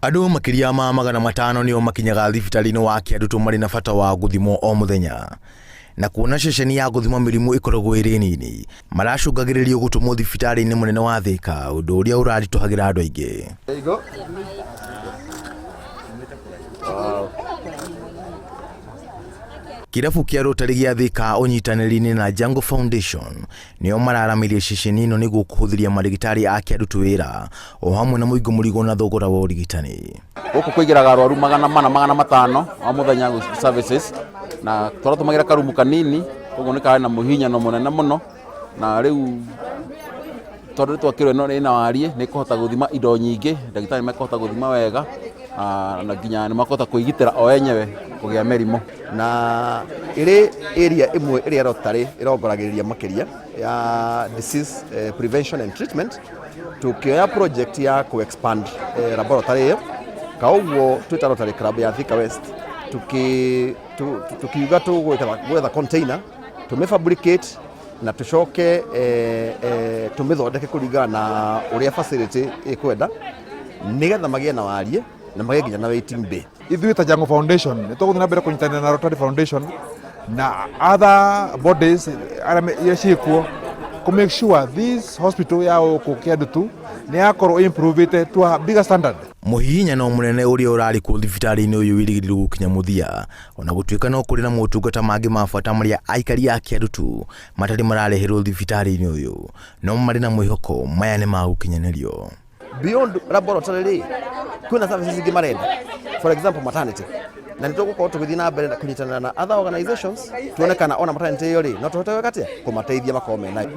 Andũ makĩria ma 500 nĩo makinyaga thibitarĩ-inĩ wa Kĩandutu marĩ na bata wa gũthimwo o mũthenya. Na kuona ceceni ya gũthima mĩrimũ ĩkoragwo ĩrĩ nini, maracũngagĩrĩrio gũtũmwo thibitarĩ-inĩ mũnene wa Thĩka, ũndũ ũrĩa ũraritũhagĩra andũ aingĩ. There you go. Wow. Kĩrabu kĩa Rotary gĩa Thĩka ũnyitanĩri-inĩ na Jungle Foundation nĩo mararamĩria ceceni ĩno nĩguo kũhũthĩria marĩgĩtarĩ a Kĩandutu wĩra o hamwe na mũingĩ mũrigo na thogora wa ũrigitani. Gũkũ kũingĩraga arwaru 400 500 o mũthenya services na tũratũmagĩra karumu kanini koguo nĩ karĩ na mũhinyano mũnene mũno na rĩu tondũ nĩ twakĩrwo ĩno ĩna wariĩ nĩ ĩkũhota gũthima indo nyingĩ, ndagĩtarĩ mekũhota gũthima wega na nginya nĩ makũhota kwĩgitĩra o enyewe kũgĩa mĩrimũ. Na ĩrĩ area ĩmwe ĩrĩa Rotary ĩrongoragĩrĩria makĩria ya disease prevention and treatment, tũkĩoya project ya kũ expand laboratory ĩyo, kaũguo twĩta Rotary Club ya Thika West tukiuga tũgwetha container tũmĩ fabricate na tũcoke tũmĩthondeke kũringana na ũrĩa facility ĩkwenda nĩgetha magĩe na wariĩ na magĩe nginya na waiting bay. Ithuĩ ta Jango Foundation nĩ tũgũthiĩ na mbere kũnyitanĩra na Rotary Foundation na other bodies arĩa iria ciĩkuo kũ make sure this hospital ya gũkũ Kĩandutu nĩ yakorwo improvĩte to a bigger standard. Mũhihinyano mũnene ũrĩa ũrarĩ kuo thibitarĩ-inĩ ũyũ wĩrĩgĩrĩirwo gũkinya mũthia ona gũtuĩka no kũrĩ na motungata mangĩ ma bata marĩa aikari a Kĩandutu matarĩ marareherwo thibitarĩ-inĩ ũyũ, no marĩ na mwĩhoko maya nĩ magũkinyanĩrio. Beyond laboratory rĩ, kwĩna services ingĩ marenda, for example maternity, na nĩ tũgũkorwo tũgĩthiĩ na mbere na kũnyitanĩra na other organizations tuone kana ona maternity ĩyo rĩ, no tũhote gwĩka atĩa kũmateithia makorwo menayo.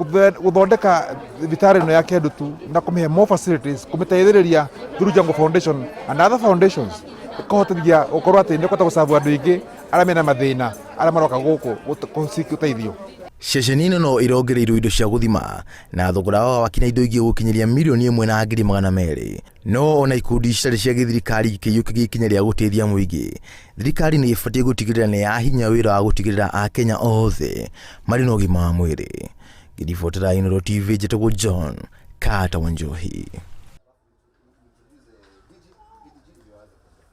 Gũthondeka thibitarĩ ĩno ya Kĩandutu na kũmĩhe more facilities, kũmĩteithĩrĩria through Jango Foundation and other foundations, ĩkũhotithia gũkorwo atĩ nĩ ĩkũhota gũserve andũ aingĩ arĩa mena mathĩna arĩa maroka gũkũ gũ-seek ũteithio. Ceceni ĩno no ĩrongereirwo indo cia gũthima na thogora wa waki na indo ingĩ gũkinyĩria 1,200,000. No ona ikundi citarĩ cia gĩthirikari ikĩiyũkĩria ikinya rĩa gũteithia mũingĩ, thirikari nĩ ĩbatiĩ gũtigĩrĩra nĩ yahinyia wĩra wa gũtigĩrĩra Akenya othe marĩ na ũgima wa mwĩrĩ. Ngĩribotera Inooro TV, njĩtagwo John Carter Wanjohi.